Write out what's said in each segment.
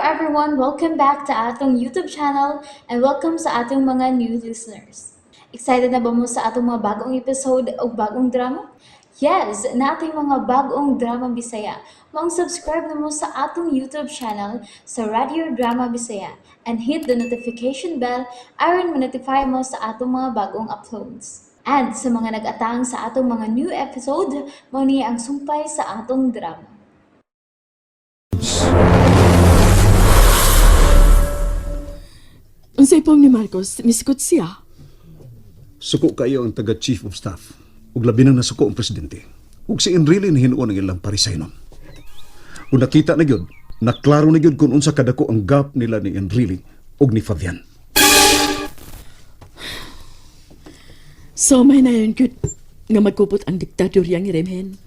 everyone! Welcome back to atong YouTube channel and welcome sa atong mga new listeners. Excited na ba mo sa atong mga bagong episode o bagong drama? Yes, nating mga bagong drama Bisaya. Maong subscribe na mo sa atong YouTube channel sa Radio Drama Bisaya and hit the notification bell aron ma-notify mo sa atong mga bagong uploads. And sa mga nag-atang sa atong mga new episode, mao ni ang sumpay sa atong drama. Unsay pong ni Marcos, misikot siya. Suko kayo ang taga Chief of Staff. Ug labi nang nasuko ang presidente. Ug si Enrile na hinuon ang ilang parisaynon. Ug nakita na gyud, naklaro na gyud kung unsa kadako ang gap nila ni Enrile ug ni Fabian. So may nayon gyud nga magkupot ang diktadoryang remhen.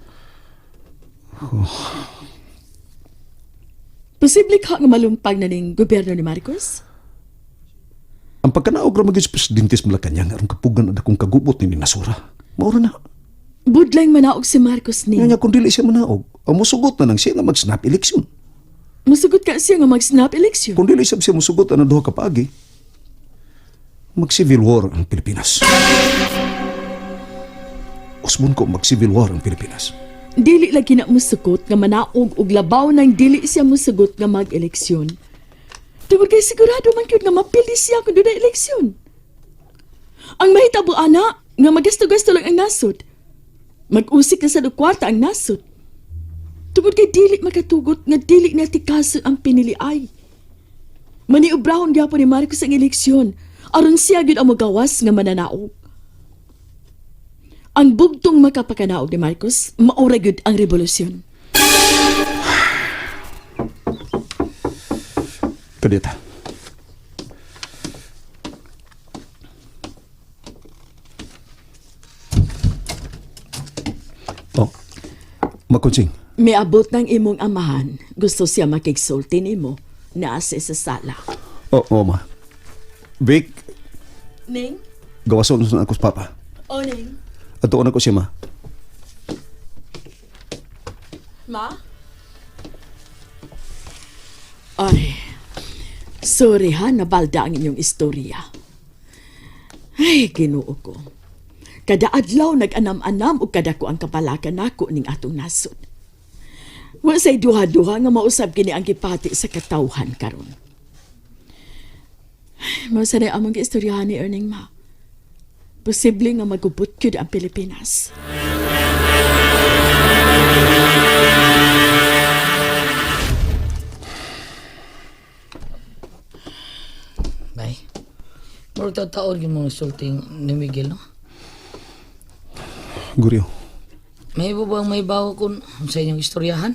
Posible ka nga malumpag na ning gobyerno ni Marcos? Ang pagkanaog ra magyud sa presidente sa Malacañang aron kapugan ang dakong kagubot ni Nasura. Maura na. Budlay manaog si Marcos ni. Nga niya kung dili siya manaog, ang musugot na nang siya nga mag-snap election. Musugot ka siya nga mag-snap election. Kung dili siya siya musugot ang duha ka paagi, mag-civil war ang Pilipinas. Usbon ko mag-civil war ang Pilipinas. Dili lagi na musugot nga manaog og labaw nang dili siya musugot nga mag-eleksyon. Tungod kay sigurado man gyud nga mapili siya kung dunay eleksyon. Ang mahitabo ana nga magasto-gasto lang ang nasod. Mag-usik na sa kwarta ang nasod. Tungod kay dili makatugot nga dili na tikason ang piniliay. Maniubrahon gyapon ni Marcos ang eleksyon aron siya gyud ang magawas nga mananaog. Ang bugtong makapakanaog ni Marcos, maura gyud ang revolusyon. Kadeta. Oh, Makunsing, Miabot ng imong amahan, gusto siya makigsulti nimo naa siya sa sala. Oh, oh, ma. Vic, Ning? gawason na ako sa papa. O, Ning? Atuon ako siya, ma. Ma? Ay, sorry ha, nabalda ang inyong istorya. Ay, ginoo ko. Kada adlaw nag-anam-anam og kada ko ang kapalakan nako ning atong nasod. Wa say duha-duha nga mausab kini ang gipati sa katawhan karon. Ay, mao sa among giistoryahan ni Erning ma. Posible nga magubot gyud ang Pilipinas. Bay. Murag taon yung mga sulting ni Miguel, no? Guryo. May iba bang may bawa kun sa inyong istoryahan?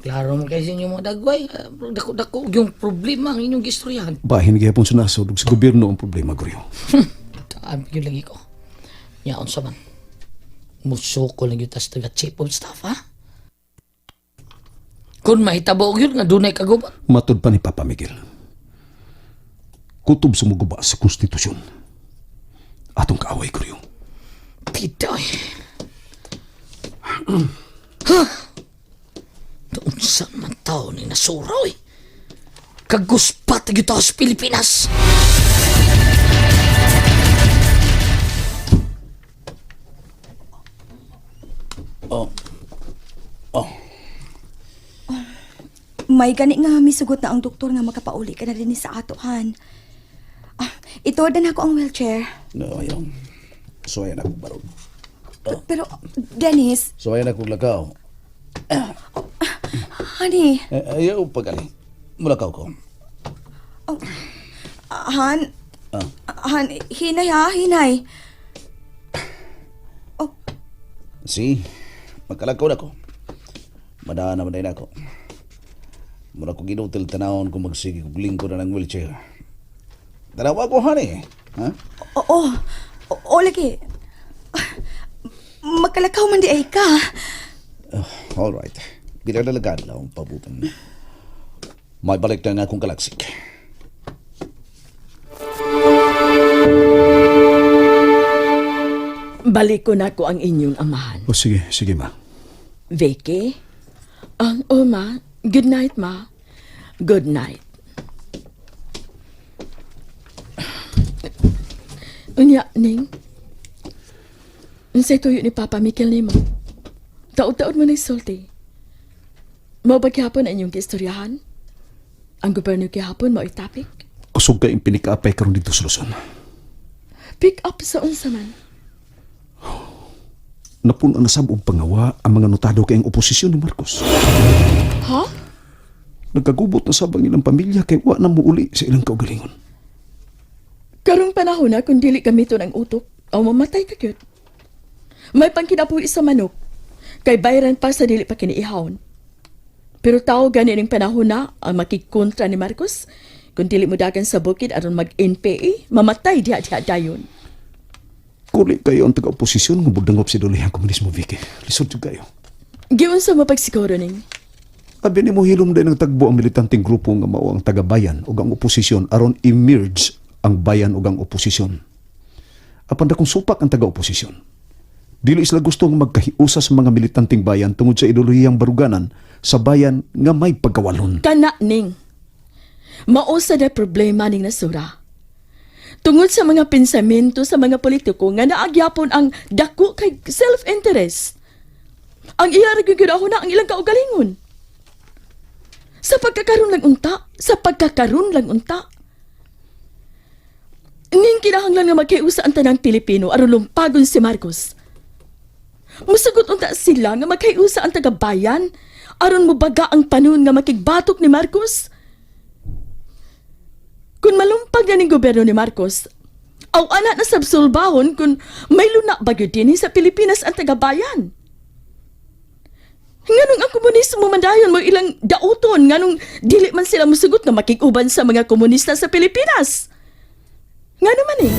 Klaro mo kayo sa inyong mga dagway. Ah, dako-dako yung problema ang inyong istoryahan. Bahin gihapon sa nasod ug sa gobyerno ang problema, Guryo. Taan yun lagi ko. Yaon sa man. Musuko lang yung tas taga chief of staff, ha? Kung mahitabo yun nga dunay kagubot. Matod pa ni Papa Miguel. Kutob sumuguba sa konstitusyon. Atong kaaway, Guryo. Pitoy. Huh? Doon sa man tao ni Nasura, oy. Kaguspat gyud tao sa Pilipinas. May gani nga misugot na ang doktor nga makapauli ka na din sa atohan. Ah, ito na ako ang wheelchair. No, ayaw. Suwayan ako barog. Pero, Dennis, Suwayan ako lakaw. honey, Eh, ayaw pagali. Mulakaw ko. Han, Han, hinay ha, hinay. Oh, Si, magkalakaw na ko. Madaan na maday na ako. Mura ko ginutil tanawon kung magsige kong lingko na ng wheelchair. Tanawa ko, honey. Ha? oo, oo, lagi. Magkalakaw man di ay ka. Oh, all right. Ginadalagaan lang ang pabutan. May balik na nga akong kalaksik. Balik ko na ko ang inyong amahan. O sige, sige, ma. Vicky? Ang oh, ma. Good night, ma. Good night. Unya, Ning. Unsay tuyo ni Papa Mikkel nimo? Taod-taod mo nagsulti. Mao ba gihapon ang inyong giistoryahan? Ang gobyerno gihapon mao'y topic? Kusog kayong pinikaapay karon dito sa Luzon. Pick up sa unsa man. Napun-an na sab og pangawa ang mga notado kay ang oposisyon ni Marcos. Ha? Nagkagubot na sab ang ilang pamilya kay wa na muuli sa ilang kaugalingon. Karong panahon na kung dili gamiton ang utok, aw mamatay ka gyud. May pangkinabuhi sa manok, kay bayran pa sa dili pa kiniihawon. Pero tao gani ning panahon na ang makikontra ni Marcos, kung dili mo dagan sa bukid aron mag-NPA, mamatay diha diha dayon. Kuli kayo ang taga-oposisyon nga budangop si Duli ang komunismo, Vicky. Lisod jud kayo. Giunsa mo pagsiguro ning? Abi nimo hilom din ang tagbo ang militanteng grupo nga mao ang tagabayan ug ang oposisyon aron i-merge ang bayan ug ang oposisyon. Apan dakong supak ang taga-oposisyon. Dili sila gusto nga magkahiusa sa mga militanteng bayan tungod sa ideolohiyang baruganan sa bayan nga may pagkawalon. Kana ning. Mao sa na problema ning nasura. Tungod sa mga pensamento sa mga politiko nga naagyapon ang dako kay self-interest. Ang ila ra gyud na ang ilang kaugalingon. Sa pagkakaroon lang unta, sa pagkakaroon lang unta. Ning kinahanglan nga maghiusa ang tanang Pilipino aron lumpagon si Marcos. Musagot unta sila nga maghiusa ang tagabayan aron mobaga ang panon nga makigbatok ni Marcos. Kung malumpag na ning gobyerno ni Marcos, aw ana na sabsulbahon kung may luna ba gyud dinhi sa Pilipinas ang tagabayan. Nganong ang komunismo man dayon mo ilang dauton, nganong dili man sila musugot nga makig-uban sa mga komunista sa Pilipinas. Ngano man eh.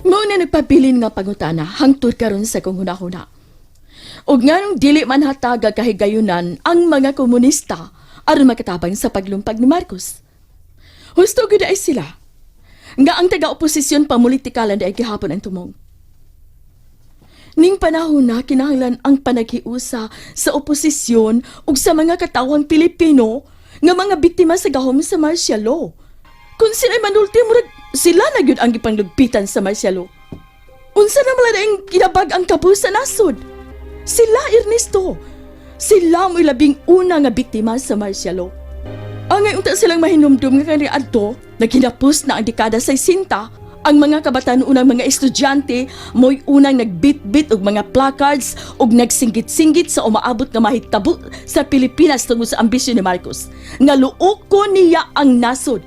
Mao na nagpabilin nga pangutana hangtod karon sa kong hunahuna. Ug nganong dili man hataga kahigayunan ang mga komunista aron makatabang sa paglumpag ni Marcos. Husto gyud ay sila. Nga ang taga-oposisyon pamulitikalan ay gihapon ang tumong. Ning panahon na kinahanglan ang panaghiusa sa oposisyon ug sa mga katawang Pilipino nga mga biktima sa gahom sa martial law. Kung sila'y manulti, murag sila na gyud ang gipanglugpitan sa martial law. Unsa na mala ang kinabag ang kabus sa nasod? Sila, Ernesto. Sila mo'y labing una nga biktima sa martial law. Angay unta silang mahinumdum nga kani adto, naghinapos na ang dekada 60, ang mga kabataan unang mga estudyante mo'y unang nagbitbit og mga placards ug nagsinggit-singgit sa umaabot nga mahitabo sa Pilipinas tungod sa ambisyon ni Marcos. Nga luoko niya ang nasod.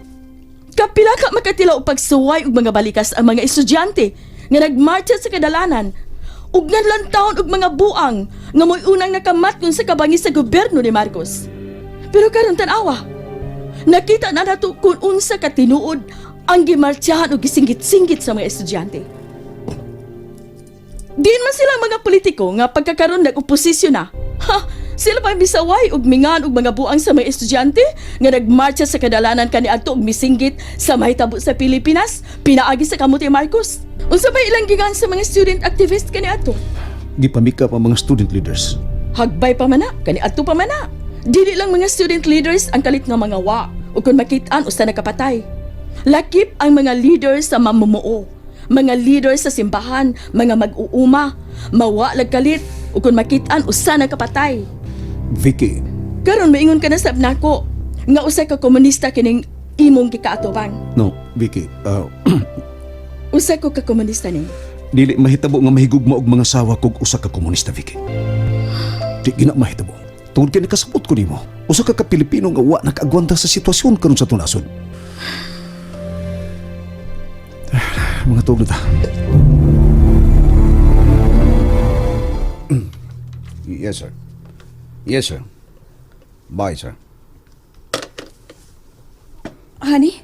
Kapila ka makatila og pagsuway og mga balikas ang mga estudyante nga nagmarcha sa kadalanan ug nanlantawon og mga buang nga mo'y unang nakamatgon sa kabangis sa gobyerno ni Marcos. Pero karon tan-awa, nakita na nato kung unsa ka tinuod ang gimartsahan og gisinggit-singgit sa mga estudyante. Diin man sila ang mga politiko nga pagkakaroon nag-oposisyon na. Ha, sila pa misaway og mingan og mga buang sa mga estudyante nga nagmarcha sa kadalanan kaniadto og misinggit sa mahitabo sa Pilipinas, pinaagi sa kamote Marcos. Unsa may ilang gigan sa mga student activist kaniadto? Gipamikap ang mga student leaders. Hagbay pa man na, kaniadto pa man na. Dili lang mga student leaders ang kalit nga mga wa o kung makitaan usa nakapatay. Lakip ang mga leaders sa mamumuo, mga leaders sa simbahan, mga mag-uuma, mawa lag kalit o kung makitaan usa nakapatay. Vicky, Karon maingon ka na sab nako nga usa ka komunista kining imong gikaatubang. No, Vicky, Usa ko ka komunista ni. Dili mahitabo nga mahigugma og mga sawa kog usa ka komunista, Vicky. Di gina mahitabo. Tungod kay nakasabot ko nimo. Usa ka ka Pilipino nga wa nakaagwanta sa sitwasyon karon sa tunasod. Mga tuog na ta. Yes, sir. Yes, sir. Bye, sir. Honey?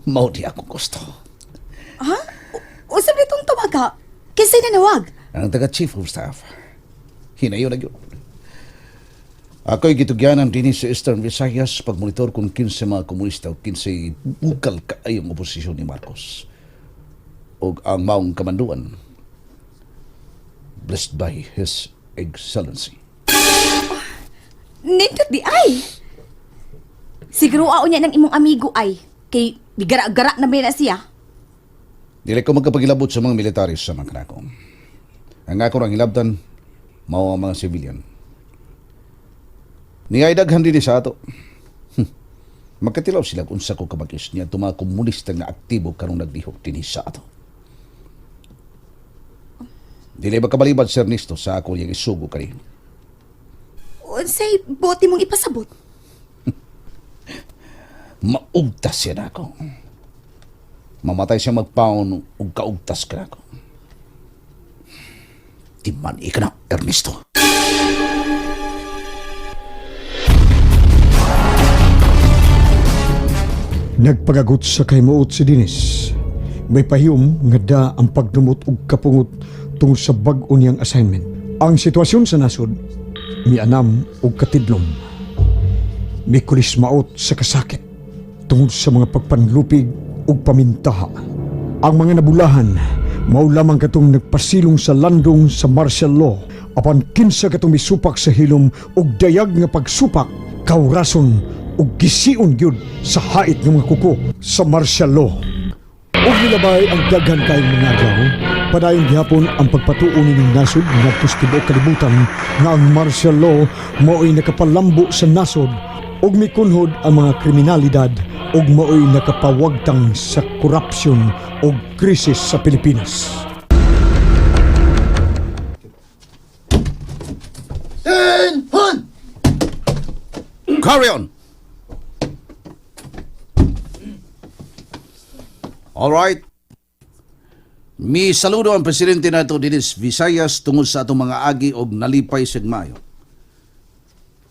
Mao di ako gusto. Ha? Usap nitong tumaga. Kinsay nanawag? Ang taga Chief of Staff. Hinayo na yun. Ako'y gitugyanan dinhi sa Eastern Visayas pagmonitor kung kinsa mga komunista o kinsa bukal kaayong oposisyon ni Marcos. O ang maong kamanduan. Blessed by His Excellency. Nindot di ay. Siguro ao niya ng imong amigo ay. Kay bigara-gara na may na siya. Dili ko magkapagilabot sa mga military sa mga kanako. Ang ako rang hilabtan, mao ang mga civilian. Niyay daghan dinhi sa ato. Magkatilaw sila kung sa ko kabagis niya itong mga komunista nga aktibo karong naglihok dinhi sa ato. Dili ba kabalibad, Sir Ernesto, sa ako niyang isugo kani? Unsay bote mong ipasabot? Maugtas siya nako. Mamatay siya magpaon ug kaugtas ka nako. Timan ka na, Ernesto. Nagpagagot sa kay muot si Dennis. May pahiyom nga da ang pagdumot og kapungot tungod sa bag-o niyang assignment. Ang sitwasyon sa nasod, mianam og katidlom. Mikulis maot sa kasakit tungod sa mga pagpanlupig ug pamintaha. Ang mga nabulahan, mao lamang katong nagpasilong sa landong sa martial law apan kinsa katong misupak sa hilom ug dayag nga pagsupak kawrason ug gisiun gyud sa hait nga mga kuko sa martial law. Ug nilabay ang daghan kayong mga adlaw, padayon gihapon ang pagpatuo nining nasod ngadto sa tibuok kalibutan nga ang martial law mao'y nakapalambo sa nasod ug mikunhod ang mga kriminalidad ug mao'y nakapawagtang sa korupsyon ug krisis sa Pilipinas. Carry on! All right. Mi saludo ang presidente nato dinis Visayas tungod sa atong mga agi og nalipay sig maayo.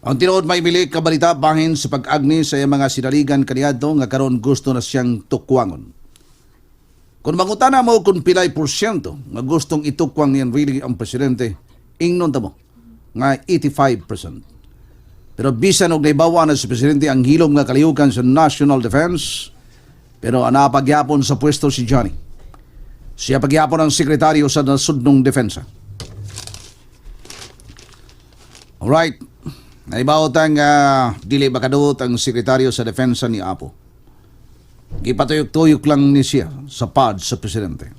Ang tinuod may mili kabalita bahin sa pag-agni sa iyang mga sinaligan kaniadto nga karon gusto na siyang tukwangon. Kung mangutana mo kung pilay porsyento nga gustong itukwang ni Enrile ang presidente, ingnon ta mo nga 85%. Pero bisan og naibawa na sa presidente ang hilom nga kalihukan sa national defense, pero ana pagyapon sa pwesto si Johnny. Siya pagyapon ang sekretaryo sa nasudnong depensa. Alright. Naibaw tang dili makaduot ang sekretaryo sa depensa ni Apo. Gipatuyok-tuyok lang ni siya sa pod sa presidente.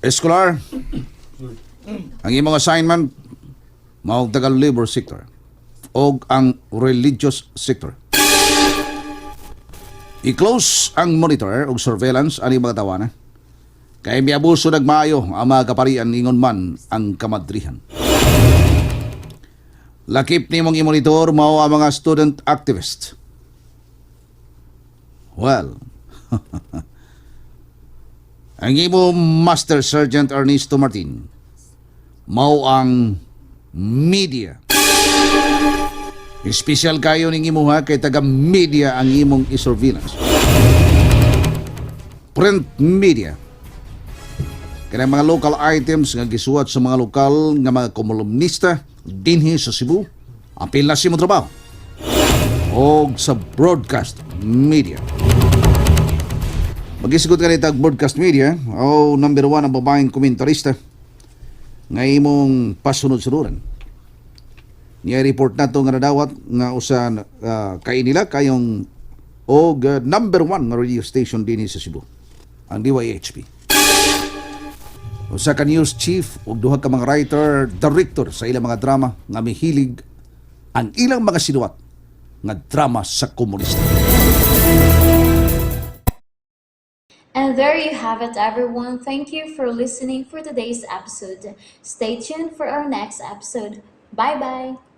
Escolar, ang imong assignment mao taga labor sector o ang religious sector. I-close ang monitor og surveillance ani mga tawana. Kay miabuso nagmaayo ang mga kaparian ingon man ang kamadrihan. Lakip nimong i-monitor mao ang mga student activist. Well, ang imo Master Sergeant Ernesto Martin mao ang media. Espesyal kayo ning imuha kay taga media ang imong i-surveillance. Print media. Kanang mga local items nga gisuwat sa mga lokal nga mga kolumnista dinhi sa Cebu, apil na si mo trabaho. Og sa broadcast media. Magisgot ka nito broadcast media o number one ang babaeng komentarista nga imong pasunod-sunuran. Niya report nato nga nadawat nga usa kay nila kayong og number one nga radio station dinhi sa Cebu, ang DYHP. Usa ka news chief ug duha ka mga writer, director sa ilang mga drama nga mihilig ang ilang mga sinuwat nga drama sa komunista. And there you have it, everyone. Thank you for listening for today's episode. Stay tuned for our next episode. Bye bye.